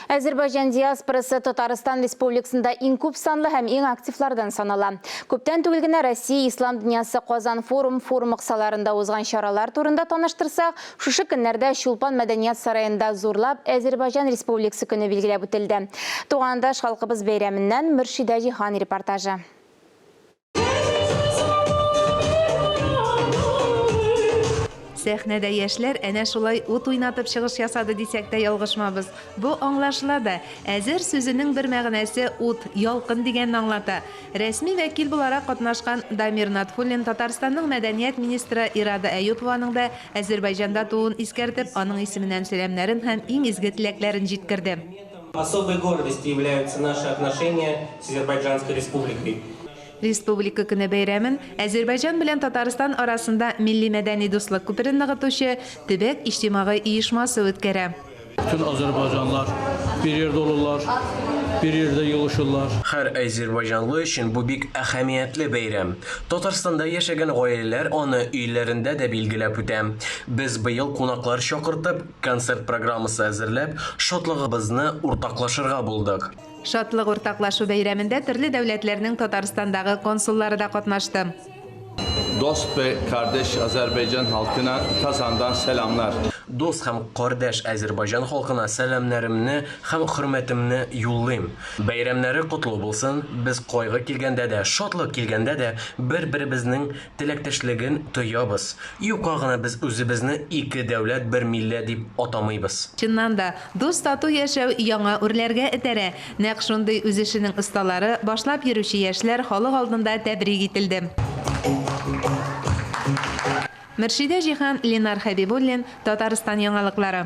Әзербайҗан диаспорасы Татарстан Республикасында иң күп санлы һәм иң активлардан санала. Күптән түгел генә Россия Ислам дөньясы Казан форум форумы кысаларында узган чаралар турында таныштырсак, шушы көннәрдә Чулпан мәдәният сараенда зурлап Әзербайҗан Республикасы көне билгеләп үтелде. Тугандаш халкыбыз бәйрәменнән Мөршидә Җиһан репортажы. Сәхнәдә яшьләр әнә шулай ут уйнатып чыгыш ясады дисәк тә ялгышмабыз. Бу аңлашыла да. Әзер сүзенең бер мәгънәсе ут, ялкын дигәнне аңлата. Рәсми вәкил буларак катнашкан Дамир Натфуллин Татарстанның мәдәният министры Ирада Әюпованың да Әзербайҗанда тууын искәртеп, аның исеменнән сәламнәрен һәм иң изге теләкләрен җиткерде. Особой гордостью являются наши отношения с Азербайджанской Республикой. Республика көне бәйрәмен Әзербайҗан белән Татарстан арасында милли-мәдәни дуслык күперен ныгытучы Төбәк иҗтимагый оешмасы үткәрә. Bütün azərbaycanlar bir yerdə olurlar, bir yerdə yığışırlar. Һәр әзербайҗанлы өчен бу бик әһәмиятле бәйрәм. Татарстанда яшәгән гаиләләр аны өйләрендә дә билгеләп үтә. Без быел кунаклар чакыртып, Концерт программасы әзерләп, шатлыгыбызны уртаклашырга булдык. Шатлык уртаклашу бәйрәмендә төрле дәүләтләрнең Татарстандагы консуллары да катнашты. Dost ve kardeş Azerbaycan halkına Kazan'dan selamlar. Дус һәм кардәш Әзербайҗан халкына сәламнәремне һәм хөрмәтемне юллыйм. Бәйрәмнәре котлы булсын, без кайгы килгәндә дә, шатлык килгәндә дә бер-беребезнең Теләктәшлеген тоябыз. Юкка гына без үзебезне ике дәүләт, бер милләт дип атамыйбыз. Чыннан да, дус-тату яшәү яңа үрләргә этәрә. Нәкъ шундый үз эшенең осталары, башлап йөрүче яшьләр халык алдында тәбрик ителде. Мөршидә Җиһан, Ленар Хәбибуллин, Татарстан яңалыклары.